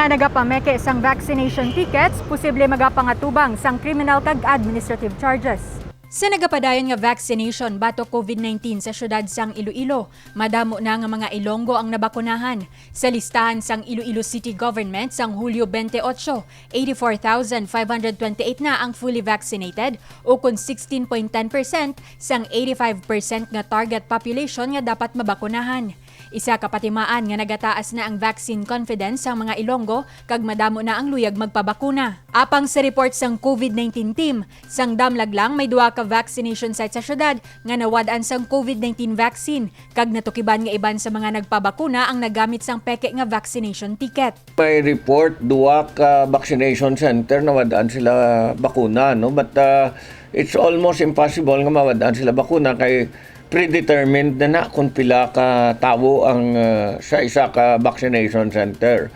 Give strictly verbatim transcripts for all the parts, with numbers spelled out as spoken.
Nagapameke sang vaccination tickets posible magapangatubang sang kriminal kag administrative charges. Sa nagapadayon nga vaccination batok COVID nineteen sa siyudad sang Iloilo, madamo na nga mga Ilonggo ang nabakunahan. Sa listahan sang Iloilo City Government sang Hulyo twenty-eight, eighty-four thousand five hundred twenty-eight na ang fully vaccinated, ukon sixteen point ten percent sang eighty-five percent nga target population nga dapat mabakunahan. Isa ka patimaan nga nagataas na ang vaccine confidence sang mga Ilonggo kag madamo na ang luyag magpabakuna. Apang sa report sang COVID nineteen team, sang Damlag lang may duha ka vaccination site sa syudad nga nawad-an sang COVID nineteen vaccine, kag natukiban nga iban sa mga nagpabakuna ang nagamit sang peke nga vaccination ticket. May report, duha ka vaccination center nawad-an sila bakuna, no? But, uh, it's almost impossible nga mawad-an sila bakuna kay predetermined na na kung pila ka tawo ang, uh, sa isa ka vaccination center.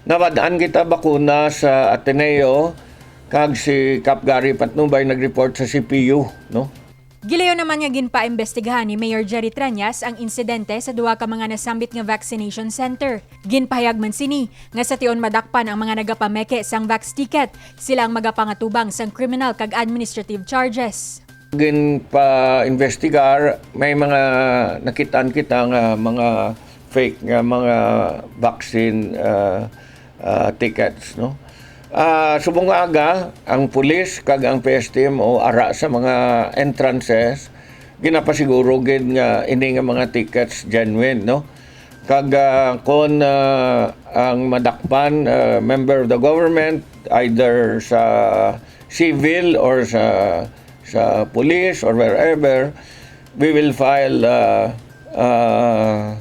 Nawad-an kita bakuna sa Ateneo, kag si Cap Gary Patnubay nag-report sa C P U, no? Gilayon naman nga ginpaimbestigahan ni Mayor Jerry Treñas ang insidente sa duha ka mga nasambit nga vaccination center. Ginpahayag man sini nga sa tion madakpan ang mga nagapameke sang vax ticket, sila ang magapangatubang sang kriminal kag administrative charges. Ginpa-investigar, may mga nakitaan kita nga mga fake nga mga vaccine, ah, ah, tickets, no? Ah, subong nga aga, ang pulis kag ang P S T M O ara sa mga entrances, ginapasiguro gid nga ini nga mga tickets genuine, no? Kag, ah, kon, ah, ang madakpan, ah, member of the government, either sa civil or sa, sa police or wherever, we will file, ah, ah,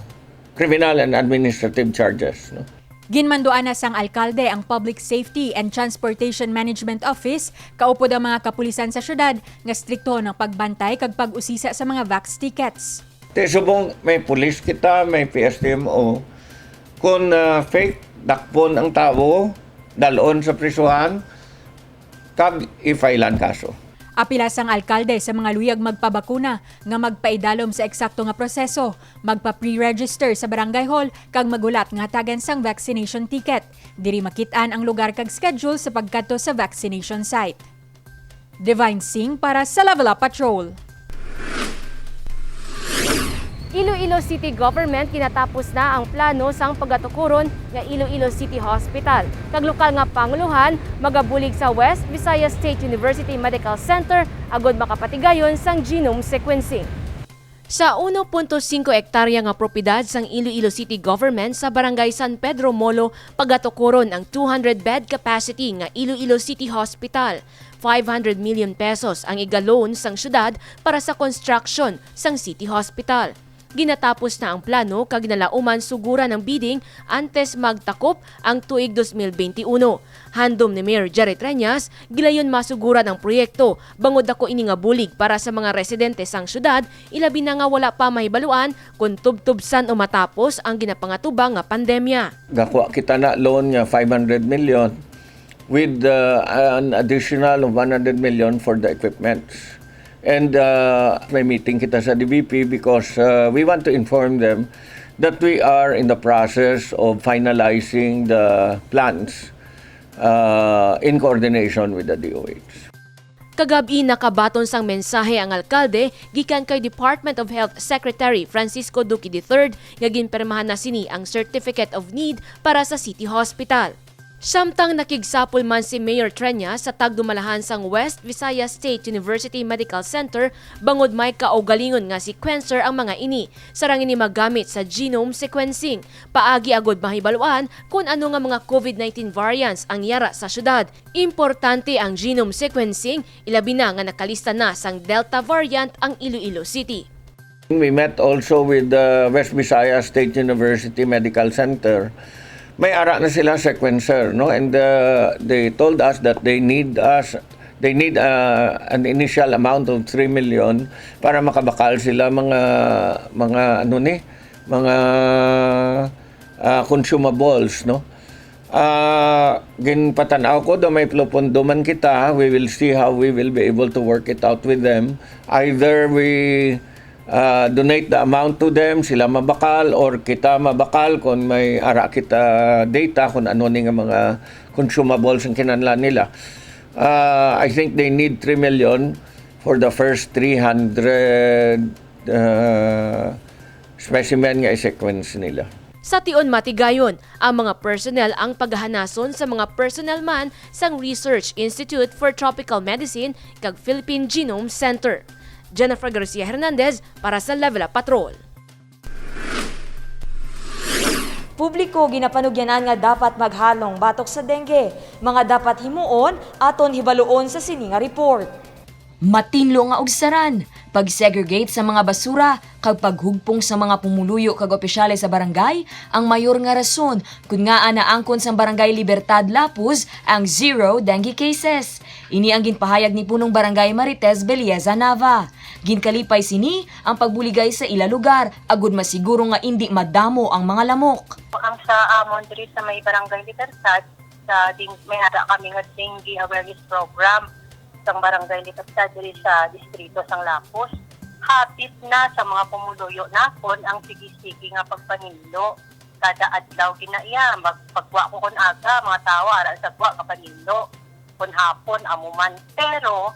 criminal and administrative charges, no? Ginmanduan na sang alkalde ang Public Safety and Transportation Management Office, kaupod ang mga kapulisan sa syudad, nga striktohon ang pagbantay kag pag-usisa sa mga vax tickets. Te, subong may pulis kita, may P S T M O. Kung, ah, fake, dakpon ang tawo, dalon sa prisuhan, kag i-file-an kaso. Apila sang alkalde sa mga luyag magpabakuna nga magpaidalom sa eksakto nga proseso, magpa-pre-register sa barangay hall, kag maghulat nga hatagan sang vaccination ticket. Diri makit-an ang lugar kag schedule sa pagkadto sa vaccination site. Divine Singh para sa Level Up Patrol. Iloilo City Government ginatapos na ang plano sang pagatukuron nga Iloilo City Hospital, kag lokal nga pangulohan magabulig sa West Visayas State University Medical Center agod makapatigayon sang genome sequencing. Sa uno punto singko ektarya nga propiedad sang Iloilo City Government sa Barangay San Pedro Molo, pagatukuron ang two hundred bed capacity nga Iloilo City Hospital. Five hundred million pesos ang iga-loan sang syudad para sa construction sang City Hospital. Ginatapos na ang plano kag ginalauman suguran ang bidding antes magtakop ang tuig dos mil benti uno. Handom ni Mayor Jerry Treñas, gilayon masuguran ang proyekto, bangod dako ini nga bulig para sa mga residente sang syudad, ilabi na nga wala pa mahibaluan kon tubtob san-o matapos ang ginapangatubang nga pandemya. Gakuha kita na loan nga five hundred million with, uh, an additional of one hundred million for the equipments. And, uh, may meeting kita sa D B P because, uh, we want to inform them that we are in the process of finalizing the plans, uh, in coordination with the D O H. Kagab-i, nakabaton sang mensahe ang alkalde gikan kay Department of Health Secretary Francisco Duque the third nga ginpirmahan na sini ang Certificate of Need para sa City Hospital. Samtang nakigsapol man si Mayor Treñas sa tagdumalahan sang West Visayas State University Medical Center bangod may kaugalingon nga sequencer ang mga ini, sarang ini magamit sa genome sequencing, paagi agud mahibaluan kon ano nga mga COVID nineteen variants ang yara sa syudad. Importante ang genome sequencing, ilabi na nga nakalista na sang Delta variant ang Iloilo City. We met also with the West Visayas State University Medical Center. May ara na sila sequencer, no? And, uh, they told us that they need us, they need, uh, an initial amount of three million para makabakal sila mga, mga ano ni, mga, uh, consumables, no? Ah, ginpatan-aw ko daw may pulopondo man kita. We will see how we will be able to work it out with them. Either we, Uh, donate the amount to them, sila mabakal or kita mabakal kung may ara kita data kung ano ni nga mga consumables ang kinahanglan nila. Uh, I think they need three million for the first three hundred uh, specimen nga i-sequence nila. Sa tion matigayon, ang mga personnel ang paghanason sa mga personnel man sang Research Institute for Tropical Medicine kag Philippine Genome Center. Jennifer Garcia Hernandez para sa Level Up Patrol. Publiko ginapanugyanan nga dapat maghalong batok sa dengue. Mga dapat himuon, aton hibaluon sa sini nga report. Matinlo nga ugsaran, pag-segregate sa mga basura, kag paghugpong sa mga pumuluyo kag opisyales sa barangay ang mayor nga rason kon ngaa naangkon sang Barangay Libertad Lapuz ang zero dengue cases. Ini ang ginpahayag ni Punong Barangay Marites Belleza Nava. Ginkalipay sini ang pagbuligay sa ila lugar agud masiguro nga indi madamo ang mga lamok. Ang sa amon diri sa may Barangay Libertad, sa ding, may ara kami nga dengue awareness program sang Barangay Libertad diri sa distrito sang Lapuz. Hapit na sa mga pumuluyo nakon ang sige-sige nga pagpaninlo. Kada adlaw gina iya, mag, pagwa ko kon aga, mga tawo ara sa gwa kapaninlo. Kon hapon, amo man. Pero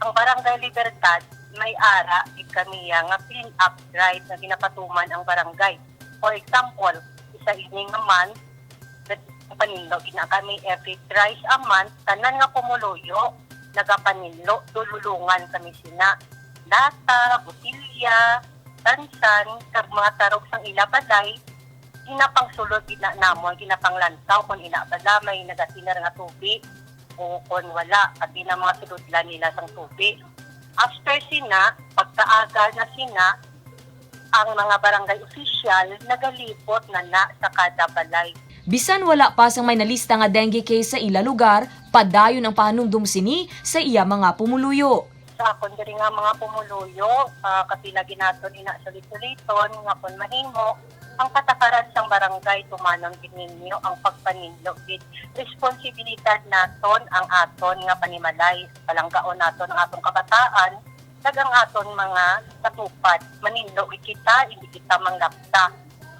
ang Barangay Libertad may ara gid kami iya nga clean up drive nga ginapatuman ang barangay. For example, isa ini nga month, nagpaninlo gid na kami every thrice a month, tanan nga pumuluyo nagapaninlo, dululungan kami sina lata, botilya, tansan, kag mga tarog sang ila balay, ginapangsulod gid na namon, ginapanglantaw kon ina bala may nagatinar nga tubi o kon wala, abi na mga sulodlan nila sang tubi. After sina, pagkaaga na sina, ang mga barangay official nagalipot na na sa kada balay. Bisan wala pa sang may nalista nga dengue case sa ila lugar, padayon ang pahanumdom sini sa iya mga pumuluyo. Sa akon diri nga mga pumuluyo, ah, kapila gid naton ina sulit-suliton nga kon mahimo, ang patakaran sang barangay tumanon gid ninyo ang pagpaninlo gid. Responsibilidad naton ang aton nga panimalay. Palanggaon naton ang aton kabataan kag ang aton mga katupad. Maninlo gid kita, indi kita manglapta.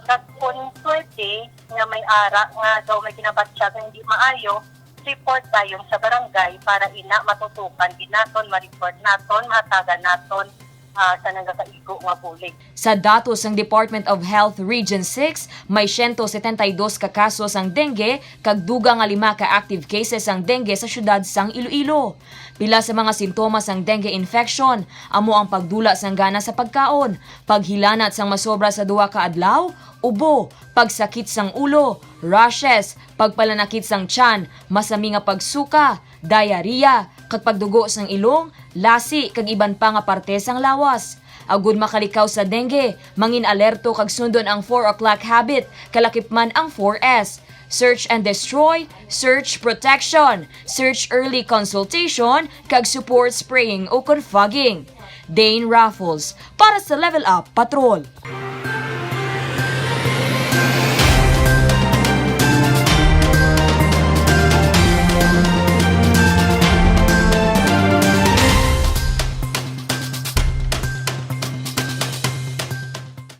Kag kon pwede nga may ara nga daw may ginabatyag nga hindi maayo, report dayon sa barangay para ina matutukan gid naton, ma-report naton, mahatagan naton ah, sa nagakaigo nga bulig. Sa datos sang Department of Health Region six, may siyento setenta y dos ka kaso sang dengue kag dugang nga lima ka active cases sang dengue sa siyudad sang Iloilo. Pila sa mga sintomas sang dengue infection amo ang pagdula sang gana sa pagkaon, paghilanat sang masobra sa duha ka adlaw, ubo, pagsakit sang ulo, rashes, pagpalanakit sang tiyan, masami nga pagsuka, diarrhea, kag pagdugo sang ilong, lasi, kag iban pa nga parte sang lawas. Agud makalikaw sa dengue, mangin-alerto kag sundon ang four o'clock habit, kalakip man ang four S: search and destroy, search protection, search early consultation, kag support spraying ukon fogging. Dane Raffles, para sa Level Up Patrol.